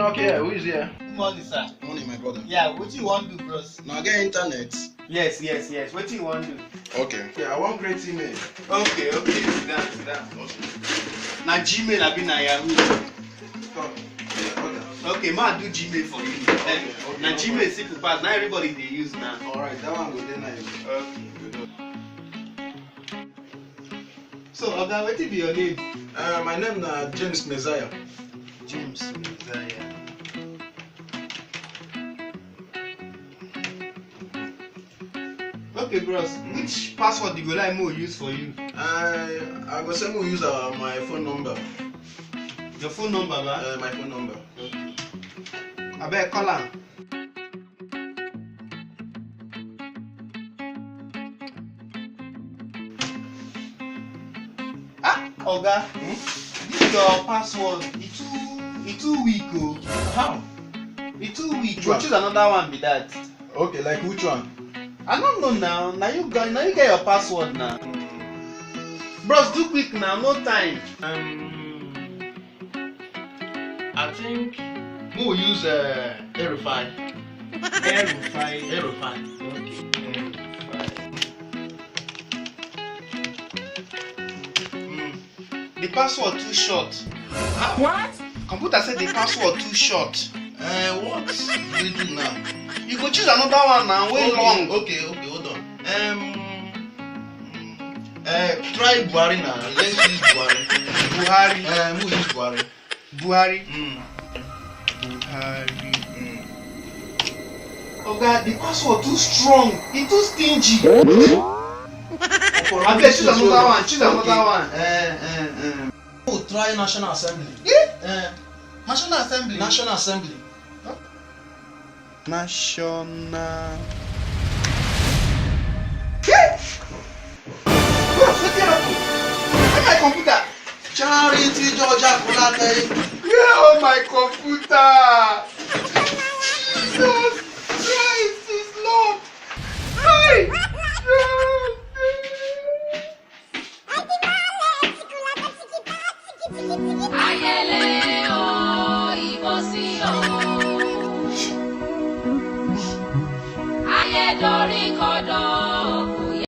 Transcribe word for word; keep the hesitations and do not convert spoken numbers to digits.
Okay, who is here? Good morning, sir. Morning, my brother. Yeah, what you want to do, bros? Now get internet. Yes, yes, yes. What you want to do? Okay. Yeah, I want create email. Okay, okay. Sit down, sit down. Na Gmail abi na Yahoo? Come. Yeah, brother. Okay, ma do Gmail for you. Eh, Okay, na no Gmail simple pass. Na everybody dey use now. All right, that one go dey nice. Okay. So, oga, wetin be your name? Uh, my name na James Messiah. James Messiah. Okay, bros. Which password you go like more use for you? I I go say we use our my phone number. Your phone number, ba? Uh, my phone number. Abeg, call am. Ah, oga, this your password, e too, e too weak o. How? E too weak. Which Go one? Choose another one be that. Okay, like which one? I don't know now. Na you get, na you get your password now. Bros, do quick now, no time. Um, I think we will use uh, Erufai. Erufai. Erufai. Okay. Erufai. Mm. The password too short. What? Computer said the password too short. Uh, what do we do now? You go choose another one now, wey Okay, long. Okay, okay, hold on. Um, uh, try Buhari now. Let's use Buhari. Buhari. Um, who use Buhari? Buhari. Mm. Buhari. Mm. Oga, the password too strong. E too stingy. Abeg, choose another one. Choose another one. Uh, uh, uh. We'll try National Assembly. Yeah? Uh, National Assembly. National Assembly. National. Bros, wetin happen? Where my computer? Charity Georgia Kolate. Where all my computer?